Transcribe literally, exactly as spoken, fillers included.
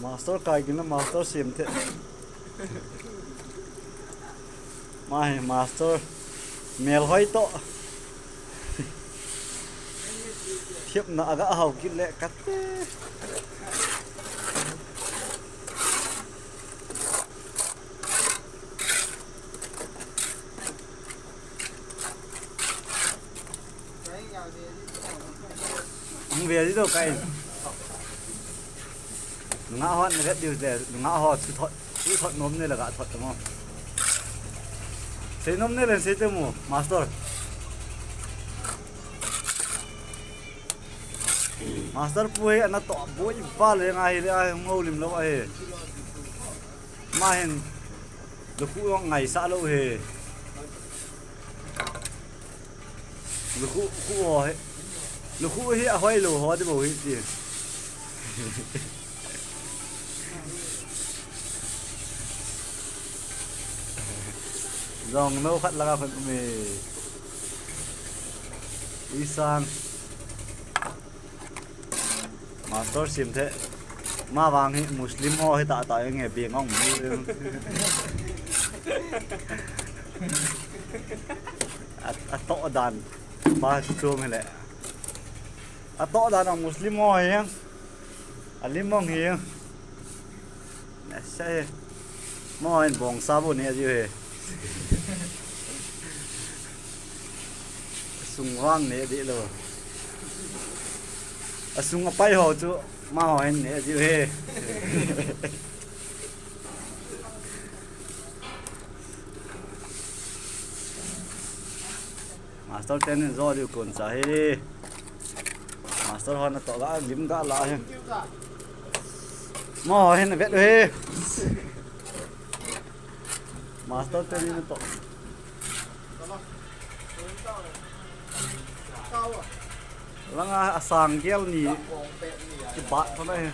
Master kai gin la master sem the. Mai master mel hoi to. Thiep na aga hau kit le kate. Hung ve di do kai. Nga hot na vet diu te, nga hot su thot, su thot nom ne la ga thot mo. Sei nom ne len sei te mo, master. Master pu hi ana to boi pa le nga hi le a ngo lim lo a hi. Ma hin. Lukhu jong ngaisah lou hi. Lukhu, khu ho hi. Lukhu hi ahoi lou ho di bou hi ti. Jong no khat langa khun um e. Isang. Master sim the. Ma vang hi Muslim ho hi ta ta nge beng ong mu. A, a to dan. Ba chu chu me le. A to dan ong Muslim ho hi. A lim ong hi. Nasa he. Mo hin bong sa bu ne ji he. Sung vang ne di lo. A sung a pai ho chu ma ho hin ne ji he. Master ten in zo diu kon cha hi. Master hon a to ga lim ga la hi. Mo hin vet hi. Master ten in to. Langa asang gel ni. Ki bat pa na hi.